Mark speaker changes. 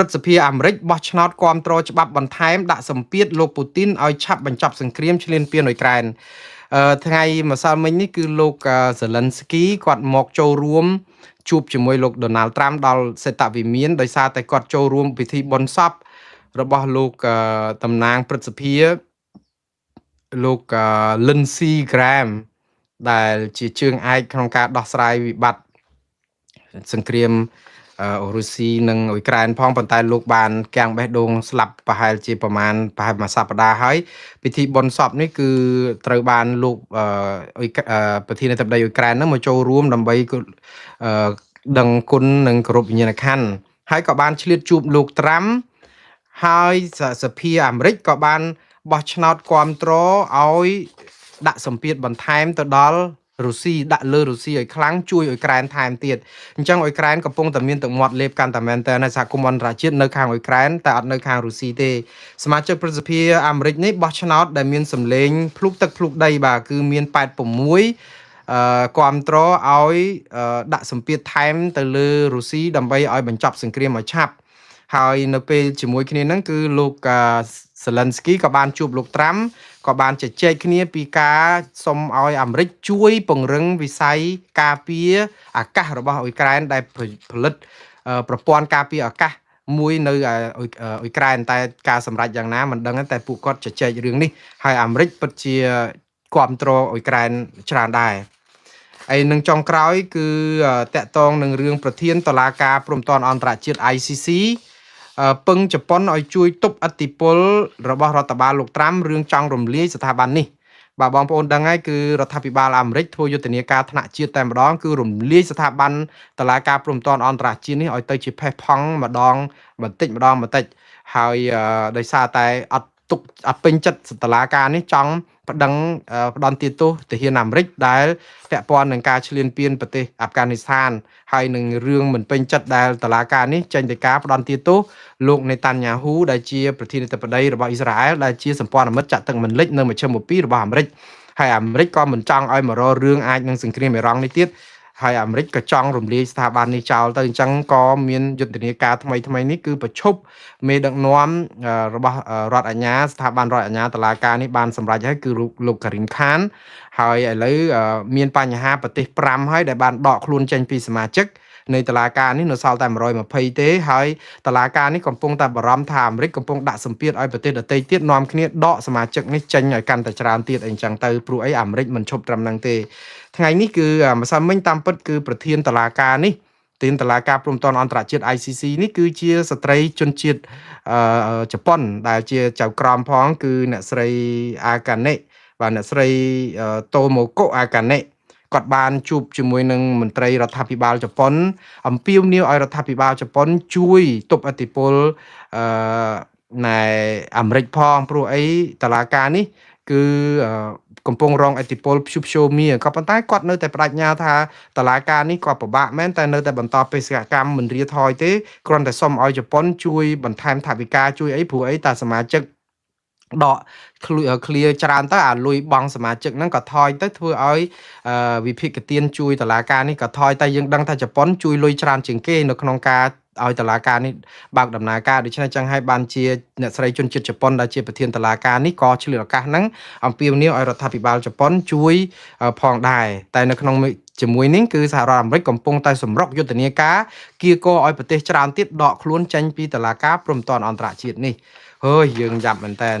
Speaker 1: ព្រឹទ្ធសភាអាមេរិកបោះឆ្នោតគាំទ្រច្បាប់បន្ថែមដាក់សម្ពាធលោកពូទីនឲ្យឆាប់បញ្ចប់សង្គ្រាមឈ្លានពានអ៊ុយក្រែនថ្ងៃម្សិលមិញនេះគឺលោកសេលិនស្គីគាត់មកចូលរួមជួបជាមួយលោកដូណាល់ត្រាំដល់សេតវិមានដោយសារតែគាត់ចូលរួមពិធីបុណ្យសពរបស់លោកតំណាងព្រឹទ្ធសភាលោកលិនស៊ីក្រាមដែលជាជើងឯកក្នុងការដោះស្រាយវិបត្តិសង្គ្រាមរុស្ស៊ីនិងអ៊ុយក្រែនផងប៉ុន្តែលោកបានកាំងបេះដូងស្លាប់ប្រហែលជាប្រមាណប្រហែលមួយសប្តាហ៍ហើយពិធីបុណ្យសពនេះគឺត្រូវបានលោកប្រធានាធិបតីអ៊ុយក្រែនហ្នឹងមកចូលរួមដើម្បីដឹងគុណនិងគោរពវិញ្ញាណក្ខន្ធហើយក៏បានឆ្លៀតជួបលោកត្រាំហើយសភាអាមេរិកក៏បានបោះឆ្នោតគាំទ្រឲ្យដាក់សម្ពាធបន្ថែមទៅដល់រុស្ស៊ីដាក់លើរុស្ស៊ីឲ្យខ្លាំងជួយអ៊ុយក្រែនថែមទៀតអញ្ចឹងអ៊ុយក្រែនកំពុងតែមានទឹកមាត់លេបកាន់តែមែនតើនៅសហគមន៍អន្តរជាតិនៅខាងអ៊ុយក្រែនតែអត់នៅខាងរុស្ស៊ីទេសមាជិកព្រឹទ្ធសភាអាមេរិកនេះបោះឆ្នោតដែលមានសម្លេងភ្លុកទឹកភ្លុកដីបាទគឺមាន86គាំទ្រឲ្យដាក់សម្ពាធថែមទៅលើរុស្ស៊ីដើម្បីឲ្យបញ្ចប់សង្គ្រាមឲ្យឆាប់ហើយនៅពេលជាមួយគ្នាហ្នឹងគឺលោកសេលិនស្គីក៏បានជួបលោកត្រាំក៏បានជជែកគ្នាពីការសុំឲ្យអាមេរិកជួយពង្រឹងវិស័យការពារអាកាសរបស់អ៊ុយក្រែនដែលផលិតប្រព័ន្ធការពារអាកាសមួយនៅអ៊ុយក្រែនតែការសម្រេចយ៉ាងណាមិនដឹងតែពួកគាត់ជជែករឿងនេះហើយអាមេរិកពិតជាគ្រប់គ្រងអ៊ុយក្រែនច្រើនដែរហើយនឹងចុងក្រោយគឺតកតងនឹងរឿងប្រធានតុលាការព្រំប្រទានអន្តរជាតិ ICC ពឹងជប៉ុនឲ្យជួយទប់ឥទ្ធិពលរបស់រដ្ឋបាលលោកត្រាំរឿងចង់រំលាយស្ថាប័ននេះបាទបងប្អូនដឹងហើយគឺរដ្ឋាភិបាលអាមេរិកធ្វើយុទ្ធនាការថ្នាក់ជាតិតែម្ដងគឺរំលាយស្ថាប័នតុលាការព្រំប្រទានអន្តរជាតិនេះឲ្យទៅជាផេះផង់ម្ដងបន្តិចម្ដងបន្តិចហើយដោយសារតែអត់ទុកអត់ពេញចិត្តតុលាការនេះចង់ប្តឹងផ្ដន្ទាទោសទាហានអាមេរិកដែលពាក់ព័ន្ធនឹងការឈ្លានពានប្រទេសអាហ្វហ្គានីស្ថានហើយនឹងរឿងមិនពេញចិត្តដែលតុលាការនេះចេញដីកាផ្ដន្ទាទោសលោកនេតាន់យ៉ាហ៊ូដែលជាប្រធានាធិបតីរបស់អ៊ីស្រាអែលដែលជាសម្ព័ន្ធមិត្តចាក់ទឹកមិនលិចនៅមជ្ឈិមបូព៌ារបស់អាមេរិកហើយអាមេរិកក៏មិនចង់ឲ្យមករករឿងអាចនឹងសង្គ្រាមអ៊ីរ៉ង់នេះទៀតហើយអាមេរិកក៏ចង់រំលាយស្ថាប័ននេះចោលទៅអញ្ចឹងក៏មានយុទ្ធនាការថ្មីថ្មីនេះគឺប្រឈប់មេដឹកនាំរបស់រដ្ឋអាជ្ញាស្ថាប័នរដ្ឋអាជ្ញាតុលាការនេះបានសម្រេចហើយគឺលោកការីមខានហើយឥឡូវមានបញ្ហាប្រទេស5ហើយដែលបានដកខ្លួនចេញពីសមាជិកនៃតុលាការនេះនៅសល់តែ120ទេហើយតុលាការនេះកំពុងតែបារម្ភថាអាមេរិកកំពុងដាក់សម្ពាធឲ្យប្រទេសដទៃទៀតនាំគ្នាដកសមាជិកនេះចេញឲ្យកាន់តែច្រើនទៀតអីចឹងទៅព្រោះអីអាមេរិកមិនឈប់ត្រឹមហ្នឹងទេថ្ងៃនេះគឺម្សិលមិញតាមពិតគឺប្រធានតុលាការនេះទីនតុលាការព្រំប្រទានអន្តរជាតិ ICC នេះគឺជាស្ត្រីជនជាតិជប៉ុនដែលជាចៅក្រមផងគឺអ្នកស្រីអាកានេបាទអ្នកស្រីតូម៉ូកូអាកានេគាត់បានជួបជាមួយនឹងមន្ត្រីរដ្ឋាភិបាលជប៉ុនអំពាវនាវឲ្យរដ្ឋាភិបាលជប៉ុនជួយទប់ឥទ្ធិពលអឺណែអាមេរិកផងព្រោះអីតឡាការនេះគឺកំពុងរងឥទ្ធិពលព្យុះព្យោមាក៏ប៉ុន្តែគាត់នៅតែបដិញ្ញាថាតឡាការនេះក៏ពិបាកមែនតែនៅតែបន្តបេសកកម្មមិនរាថយទេគ្រាន់តែសុំឲ្យជប៉ុនជួយបន្ថែមថវិកាជួយអីព្រោះអីតាសមាជិកដកឃ្លាច្រើនទៅអាលុយបង់សមាជិកហ្នឹងក៏ថយទៅធ្វើឲ្យវិភាគទានជួយតឡាការនេះក៏ថយតែយើងដឹងថាជប៉ុនជួយលុយច្រើនជាងគេនៅក្នុងការឲ្យតឡាការនេះបើកដំណើរការដូច្នេះចឹងហើយបានជាអ្នកស្រីជនជាតិជប៉ុនដែលជាប្រធានតឡាការនេះក៏ឆ្លៀតឱកាសហ្នឹងអំពាវនាវឲ្យរដ្ឋាភិបាលជប៉ុនជួយផងដែរតែនៅក្នុងជាមួយនេះគឺសហរដ្ឋអាមេរិកកំពុងតែសម្រុកយុទ្ធនាការគៀកឲ្យប្រទេសច្រើនទៀតដកខ្លួនចេញពីតឡាការព្រំប្រទានអន្តរជាតិនេះហើយយើងយ៉ាប់មែនតើ។